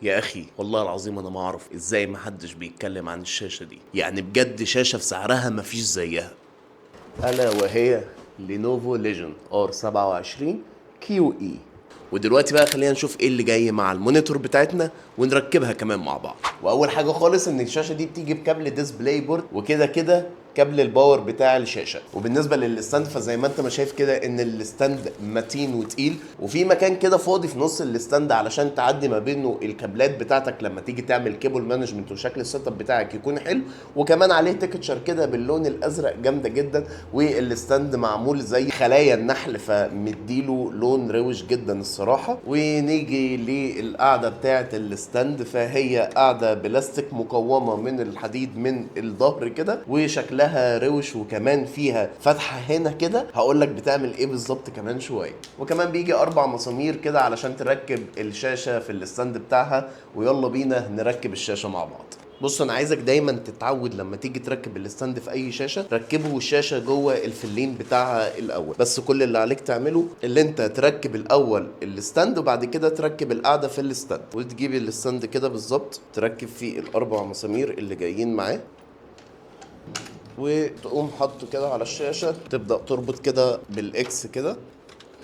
يا اخي والله العظيم انا ما اعرف ازاي ما حدش بيتكلم عن الشاشة دي، يعني بجد شاشة في سعرها ما فيش زيها، الا وهي Lenovo Legion R27 QE. ودلوقتي بقى خلينا نشوف ايه اللي جاي مع ال monitor بتاعتنا ونركبها كمان مع بعض. واول حاجة خالص ان الشاشة دي بتيجي بكابل DisplayPort وكده كده كابل ال power بتاع الشاشه. وبالنسبة لل stand فزي ما انت ما شايف كده ان ال stand متين وتقيل، وفي مكان كده فاضي في نص ال stand علشان تعدي ما بينه الكابلات بتاعتك لما تيجي تعمل cable management وشكل ال setup بتاعك يكون حلو. وكمان عليه texture كده باللون الازرق جامدة جدا، وال stand معمول زي خلايا النحل فمديله لون روش جدا الصراحة. ونيجي للقعده بتاعه ال stand، فهي قاعدة بلاستيك مقومه من الحديد من الظهر كده وشكلها روش، وكمان فيها فتحه هنا كده هقول لك بتعمل ايه بالظبط كمان شوية. وكمان بيجي 4 مسامير كده علشان تركب الشاشة في ال stand بتاعها. ويلا بينا نركب الشاشة مع بعض. بص انا عايزك دايما تتعود لما تيجي تركب ال stand في اي شاشة ركبه الشاشة جوه الفلين بتاعها الاول، بس كل اللي عليك تعمله اللي انت تركب الاول ال stand وبعد كده تركب القاعدة في ال stand، وتجيب ال stand كده بالظبط تركب فيه ال4 مسامير اللي جايين معاه، وتقوم حاطه كده على الشاشة، تبدا تربط كده بال X كده،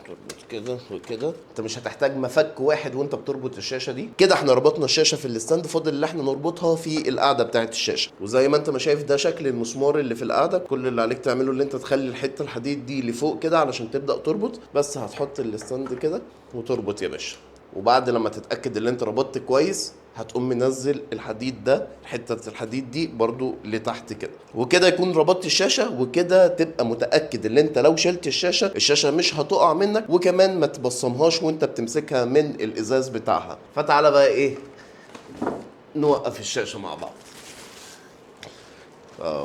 تربط كده وكده. انت مش هتحتاج مفك واحد وانت بتربط الشاشة دي كده. احنا ربطنا الشاشة في ال stand، فاضل اللي احنا نربطها في القاعدة بتاعه الشاشة. وزي ما انت ما شايف ده شكل المسمار اللي في القاعدة. كل اللي عليك تعمله اللي انت تخلي الحتة الحديد دي لفوق كده علشان تبدا تربط، بس هتحط ال stand كده وتربط يا باشا. وبعد لما تتاكد ان انت ربطت كويس هتقوم منزل الحديد ده، حتة الحديد دي برضو لتحت كده، وكده يكون ربطت الشاشة. وكده تبقى متأكد ان انت لو شلت الشاشة، الشاشة مش هتقع منك، وكمان ما تبصمهاش وانت بتمسكها من الازاز بتاعها. فتعالى بقى ايه نوقف الشاشة مع بعض.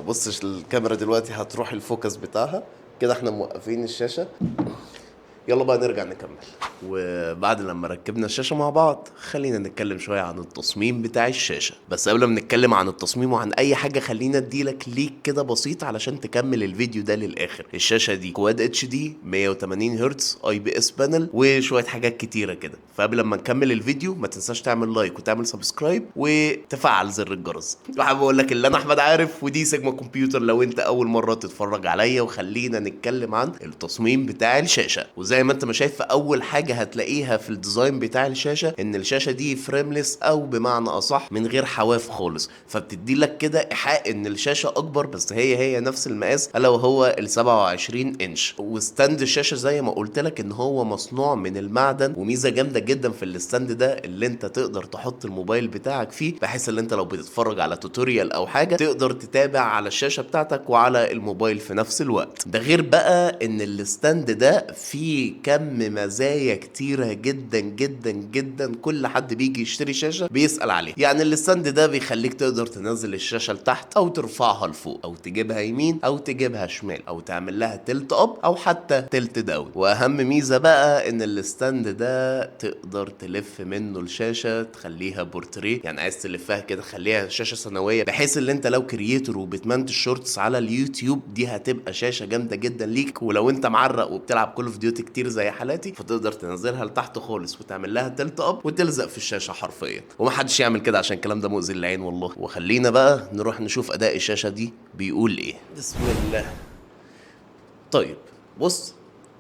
بص الكاميرا دلوقتي هتروح ال focus بتاعها كده، احنا موقفين الشاشة. يلا بقى نرجع نكمل. وبعد لما ركبنا الشاشة مع بعض خلينا نتكلم شوية عن التصميم بتاع الشاشة. بس قبل ما نتكلم عن التصميم وعن أي حاجة خلينا اديلك link كده بسيط علشان تكمل الفيديو ده للآخر. الشاشة دي Quad HD 180 هرتز IPS panel وشوية حاجات كتيرة كده. فقبل ما نكمل الفيديو ما تنساش تعمل like وتعمل subscribe وتفعل زر الجرس. وحابب اقول لك اللي انا احمد عارف ودي سيجما كمبيوتر لو انت اول مرة تتفرج عليا. وخلينا نتكلم عن التصميم بتاع الشاشة. وزي ما انت ما شايف اول حاجة هتلاقيها في ال design بتاع الشاشة ان الشاشة دي frameless او بمعنى اصح من غير حواف خالص، فبتدي لك كده ايحاء ان الشاشة اكبر، بس هي هي نفس المقاس الا وهو ال 27 انش. و stand الشاشة زي ما قلت لك ان هو مصنوع من المعدن، وميزه جامدة جدا في ال stand ده اللي انت تقدر تحط الموبايل بتاعك فيه، بحيث ان انت لو بتتفرج على tutorial او حاجة تقدر تتابع على الشاشة بتاعتك وعلى الموبايل في نفس الوقت. ده غير بقى ان ال stand ده فيه كم مزايا كتيرة جدا جدا جدا كل حد بيجي يشتري شاشة بيسأل عليه. يعني ال stand ده بيخليك تقدر تنزل الشاشة لتحت او ترفعها لفوق او تجيبها يمين او تجيبها شمال او تعمل لها tilt up او حتى tilt down. واهم ميزة بقى ان ال stand ده تقدر تلف منه الشاشة تخليها بورتريه، يعني عايز تلفها كده خليها شاشة ثانوية، بحيث ان انت لو creator وبتمنتج shorts على اليوتيوب دي هتبقى شاشة جامدة جدا ليك. ولو انت معرق وبتلعب Call of Duty كتير زي حالاتي فتقدر تنزلها لتحت خالص وتعمل لها tilt up وتلزق في الشاشة حرفيا. ومحدش يعمل كده عشان الكلام ده مؤذي للعين والله. وخلينا بقى نروح نشوف اداء الشاشة دي بيقول ايه. بسم الله. طيب بص،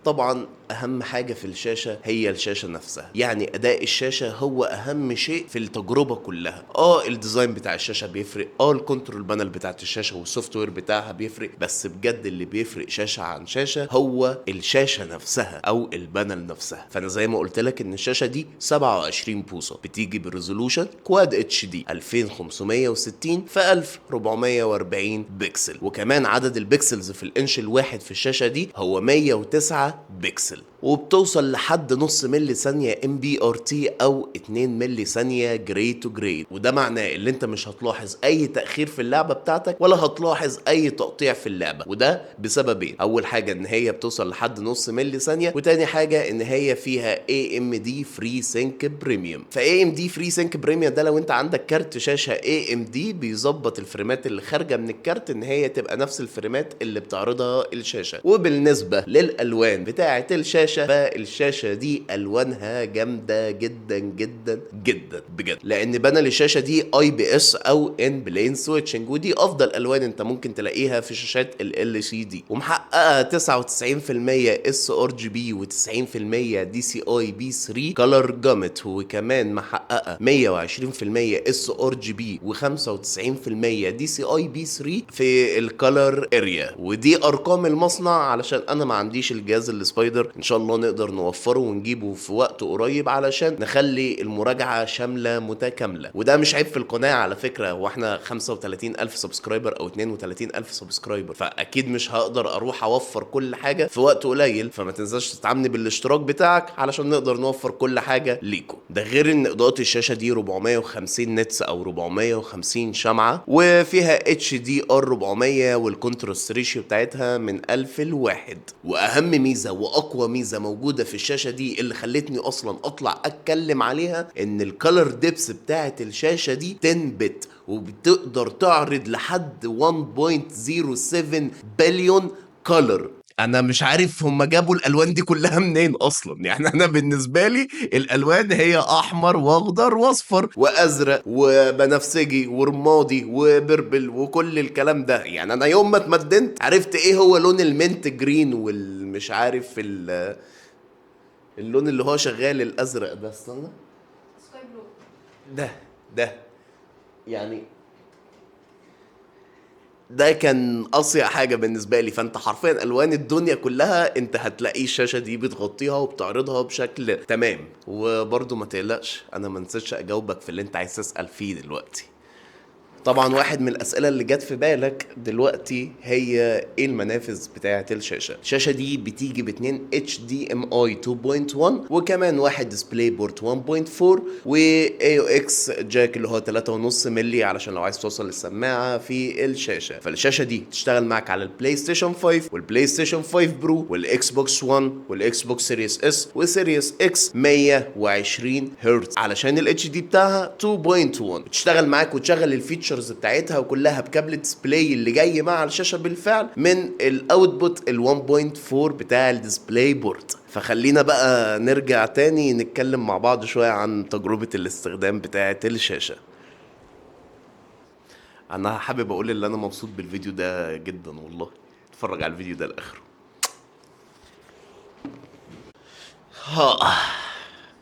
طبعا اهم حاجة في الشاشة هي الشاشة نفسها، يعني اداء الشاشة هو اهم شيء في التجربة كلها. ال design بتاع الشاشة بيفرق، ال control panel بتاعت الشاشة وال software بتاعها بيفرق، بس بجد اللي بيفرق شاشة عن شاشة هو الشاشة نفسها او ال panel نفسها. فانا زي ما قلت لك ان الشاشة دي 27 بوصه، بتيجي ب resolution Quad HD 2560 في 1440 بكسل، وكمان عدد ال pixels في الانش الواحد في الشاشة دي هو 109 بكسل، وبتوصل لحد نص ملي ثانية MPRT او 2 ملي ثانية gray to gray. وده معناه ان انت مش هتلاحظ اي تأخير في اللعبة بتاعتك ولا هتلاحظ اي تقطيع في اللعبة، وده بسببين: اول حاجة ان هي بتوصل لحد نص ملي ثانية، وتاني حاجة ان هي فيها AMD FreeSync Premium. ف AMD FreeSync Premium ده لو انت عندك كارت شاشة AMD بيظبط الفريمات اللي خارجة من الكارت ان هي تبقى نفس الفريمات اللي بتعرضها الشاشة. وبالنسبة للالوان بتاعة الشاشة الشاشة، فالشاشه دي الوانها جامدة جدا جدا جدا بجد، لان panel الشاشة دي IPS او in plane switching، ودي افضل الوان انت ممكن تلاقيها في شاشات LCD، ومحققه 99% اس ار جي بي و90% دي سي اي بي 3 كلر جامت، وكمان محققة 120% اس ار جي بي و95% دي سي اي بي 3 في ال color area. ودي ارقام المصنع علشان انا ما عنديش الجهاز ال Spyder، ان شاء الله نقدر نوفره ونجيبه في وقت قريب علشان نخلي المراجعة شاملة متكاملة. وده مش عيب في القناة على فكرة، واحنا 35,000 subscriber او 32,000 subscriber، فاكيد مش هقدر اروح اوفر كل حاجة في وقت قليل، فما تنساش تدعمني بالاشتراك بتاعك علشان نقدر نوفر كل حاجة ليكم. ده غير ان اضاءه الشاشة دي 450 nits او 450 شمعة، وفيها HDR 400، وال contrast ratio بتاعتها من 1000 لواحد. واهم ميزة واقوى ميزة موجودة في الشاشة دي اللي خلتني اصلا اطلع اتكلم عليها، ان ال color depth بتاعت الشاشة دي 10 bit، وبتقدر تعرض لحد 1.07 billion color. انا مش عارف هم جابوا الالوان دي كلها منين اصلا، يعني انا بالنسبة لي الالوان هي احمر واخضر واصفر وازرق وبنفسجي ورمادي و purple وكل الكلام ده. يعني انا يوم ما اتمدنت عرفت ايه هو لون ال mint green والمش عارف اللون اللي هو شغال الازرق ده، استنى، sky blue. ده يعني ده كان اصيع حاجة بالنسبة لي. فانت حرفيا الوان الدنيا كلها انت هتلاقي الشاشة دي بتغطيها وبتعرضها بشكل تمام. وبرضه ما تقلقش، انا ما نسيتش اجاوبك في اللي انت عايز تسال فيه دلوقتي. طبعا واحد من الاسئلة اللي جت في بالك دلوقتي هي ايه المنافذ بتاعه الشاشه. الشاشة دي بتيجي باتنين HDMI 2.1، وكمان واحد DisplayPort 1.4، و AUX jack اللي هو 3.5 مللي علشان لو عايز توصل للسماعه في الشاشة. فالشاشه دي تشتغل معاك على ال PlayStation 5 وال PlayStation 5 Pro وال Xbox 1 وال Xbox Series S و Series X 120 هرتز علشان ال HD بتاعها 2.1. بتشتغل معاك وتشغل ال features بتاعتها وكلها بكابل display اللي جاي مع الشاشة بالفعل من ال output ال 1.4 بتاع ال DisplayPort. فخلينا بقى نرجع تاني نتكلم مع بعض شوية عن تجربه الاستخدام بتاعه الشاشه. انا حابب اقول ان انا مبسوط بالفيديو ده جدا والله، اتفرج على الفيديو ده لاخره. ها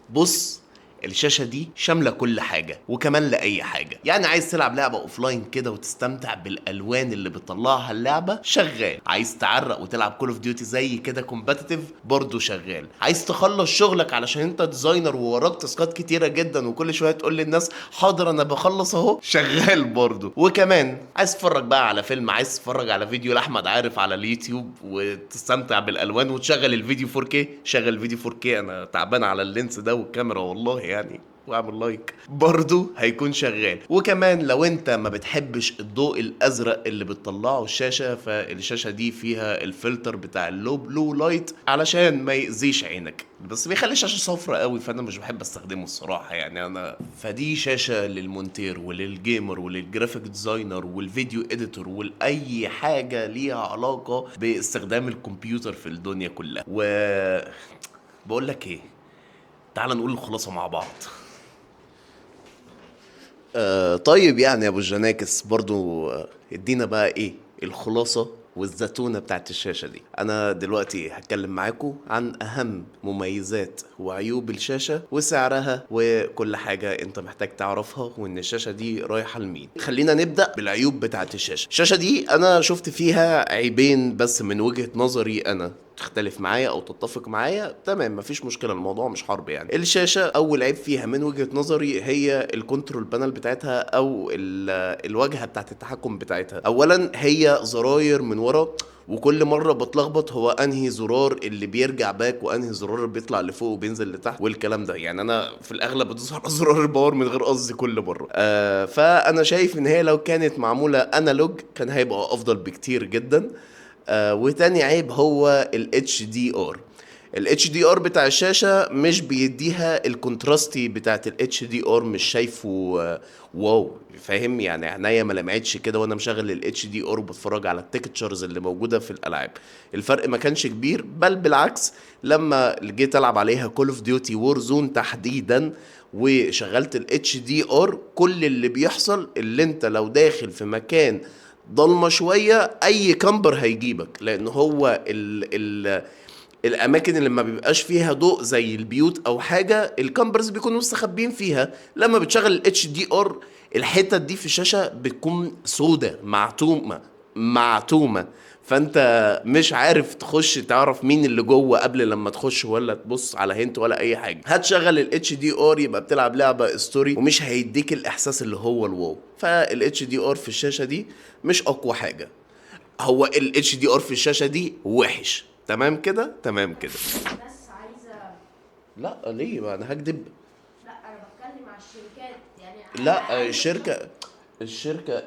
بص، الشاشة دي شاملة كل حاجة وكمان لأي حاجة. يعني عايز تلعب لعبة offline كده وتستمتع بالألوان اللي بتطلعها اللعبة، شغال. عايز تعرق وتلعب Call of Duty زي كده competitive، برضه شغال. عايز تخلص شغلك علشان انت designer ووراك task ات كتيرة جدا وكل شوية تقول للناس حاضر انا بخلص اهو، شغال برضه. وكمان عايز تتفرج بقى على فيلم، عايز تتفرج على فيديو لأحمد عارف على اليوتيوب وتستمتع بالألوان وتشغل الفيديو 4K، شغل الفيديو 4K. انا تعبان على ال lens ده والكاميرا والله يعني، واعمل like برضو هيكون شغال. وكمان لو انت ما بتحبش الضوء الازرق اللي بتطلعه الشاشة، فالشاشه دي فيها الفلتر بتاع ال low blue light علشان ما يأذيش عينك، بس بيخلي الشاشة صفرة قوي، فانا مش بحب استخدمه الصراحة يعني. انا فدي شاشة للمونتير ولل gamer ولل graphic designer وال video editor ولاي حاجة ليها علاقة باستخدام الكمبيوتر في الدنيا كلها. و بقول لك ايه، تعال نقول الخلاصة مع بعض. طيب يعني يا ابو الجناكس برضو، ادينا بقى ايه الخلاصة والزتونة بتاعت الشاشة دي. انا دلوقتي هتكلم معاكم عن اهم مميزات وعيوب الشاشة وسعرها وكل حاجة انت محتاج تعرفها، وان الشاشة دي رايحة لمين. خلينا نبدأ بالعيوب بتاعت الشاشة. الشاشة دي انا شفت فيها عيبين بس من وجهة نظري انا، تختلف معايا او تتفق معايا تمام، مفيش مشكلة، الموضوع مش حرب يعني. الشاشة اول عيب فيها من وجهه نظري هي ال control panel بتاعتها او الواجهة بتاعت التحكم بتاعتها. اولا هي زراير من ورا، وكل مرة بتلخبط هو انهي زرار اللي بيرجع back وانهي زرار اللي بيطلع لفوق وبينزل لتحت والكلام ده. يعني انا في الاغلب بدوس على زرار ال power من غير قصدي كل مرة. فانا شايف ان هي لو كانت معمولة analog كان هيبقى افضل بكتير جدا. وتاني عيب هو ال HDR. ال HDR بتاع الشاشة مش بيديها ال contrasty بتاعت ال HDR، مش شايفه wow، فاهم؟ يعني عينيا ما لمعتش كده وانا مشغل ال HDR وبتفرج على ال textures اللي موجودة في الالعاب. الفرق ما كانش كبير، بل بالعكس لما جيت العب عليها Call of Duty Warzone تحديدا وشغلت ال HDR، كل اللي بيحصل اللي انت لو داخل في مكان ضلمة شوية اي camper هيجيبك، لان هو ال الاماكن اللي ما بيبقاش فيها ضوء زي البيوت او حاجة ال campers بيكونوا مستخبيين فيها. لما بتشغل ال HDR الحتت دي في الشاشة بتكون سودة معتومه معتومه، فانت مش عارف تخش تعرف مين اللي جوه قبل لما تخش، ولا تبص على hint ولا اي حاجة. هتشغل ال HDR يبقى بتلعب لعبه story ومش هيديك الاحساس اللي هو ال wow. فال HDR في الشاشة دي مش اقوى حاجة، هو ال HDR في الشاشة دي وحش. تمام كده؟ تمام كده. بس عايزه. لا ليه ما انا هكدب؟ لا انا بتكلم على الشركات يعني. لا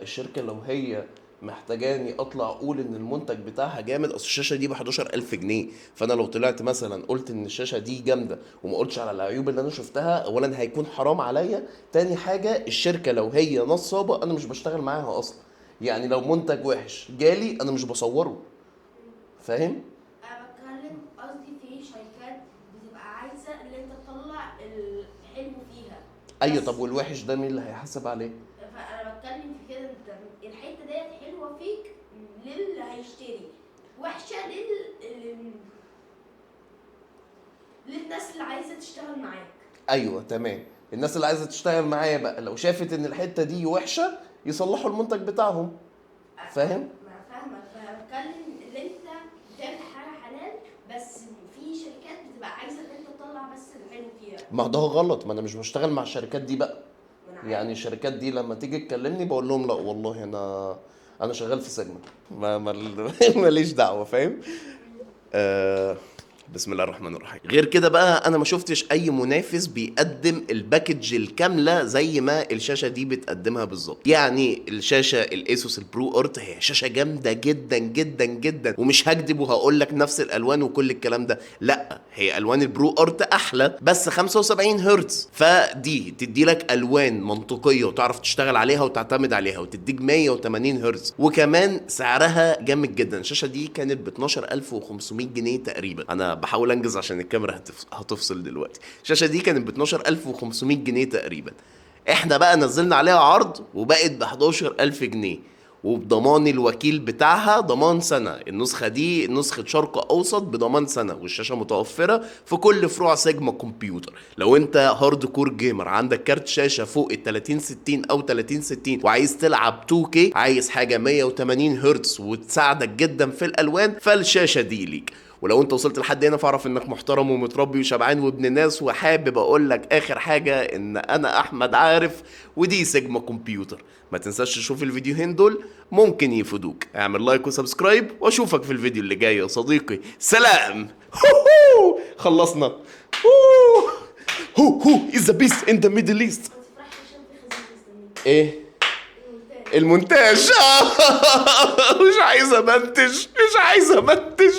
الشركة لو هي محتاجاني اطلع اقول ان المنتج بتاعها جامد، اصل الشاشة دي ب 11000 جنيه، فانا لو طلعت مثلا قلت ان الشاشة دي جامدة وما قلتش على العيوب اللي انا شفتها، اولا هيكون حرام عليا، تاني حاجة الشركة لو هي نصابه انا مش بشتغل معاها اصلا. يعني لو منتج وحش جالي انا مش بصورة، فاهم؟ انا بتكلم قصدي في شركات بتبقى عايزه ان انت تطلع الحلو فيها. ايوه، طب والوحش ده مين اللي هيحاسب عليه؟ فانا بتكلم في كده، انت الحتة ديت حلوة فيك للي هيشتري، وحشة للناس اللي عايزه تشتغل معاك. ايوه تمام، الناس اللي عايزه تشتغل معايا بقى لو شافت ان الحتة دي وحشة يصلحوا المنتج بتاعهم، فاهم؟ ما فاهمه، فبتكلم اللي انت بتعمل حاجة حلال، بس في شركات بتبقى عايزه ان انت تطلع بس الحلو فيها. ما ده غلط، ما انا مش بشتغل مع الشركات دي بقى. يعني الشركات دي لما تيجي تكلمني بقول لهم لا والله انا شغال في سيجما، ما ماليش دعوه، فاهم؟ بسم الله الرحمن الرحيم. غير كده بقى انا ما شفتش اي منافس بيقدم ال package الكاملة زي ما الشاشة دي بتقدمها بالظبط. يعني الشاشة ال ASUS ال ProArt هي شاشة جامدة جدا جدا جدا، ومش هكدب وهقول لك نفس الالوان وكل الكلام ده، لا هي الوان ال ProArt احلى بس 75 هرتز، فدي تدي لك الوان منطقية وتعرف تشتغل عليها وتعتمد عليها وتديك 180 هرتز، وكمان سعرها جامد جدا. الشاشة دي كانت ب 12500 جنيه تقريبا. انا بحاول انجز عشان الكاميرا هتفصل دلوقتي. الشاشة دي كانت ب 12500 جنيه تقريبا، احنا بقى نزلنا عليها عرض وبقت ب 11000 جنيه، وبضمان الوكيل بتاعها ضمان سنة. النسخة دي نسخه شرق اوسط بضمان سنة، والشاشه متوفرة في كل فروع سيجما كمبيوتر. لو انت hardcore gamer عندك كارت شاشة فوق ال 3060 او 3060 وعايز تلعب 2K، عايز حاجة 180 هرتز وتساعدك جدا في الالوان، فالشاشه دي ليك. ولو انت وصلت لحد هنا فاعرف انك محترم ومتربي وشبعان وابن ناس. وحابب اقول لك اخر حاجة، ان انا احمد عارف ودي سيجما كمبيوتر. ما تنساش تشوف الفيديوهين دول ممكن يفيدوك. اعمل like و subscribe واشوفك في الفيديو اللي جاي يا صديقي. سلام. هو خلصنا. هو هو is the best in the Middle East. ما تفرحش عشان في خزينة مستنيك. ايه المونتاج؟ مش عايز امنتج، مش عايز امنتج.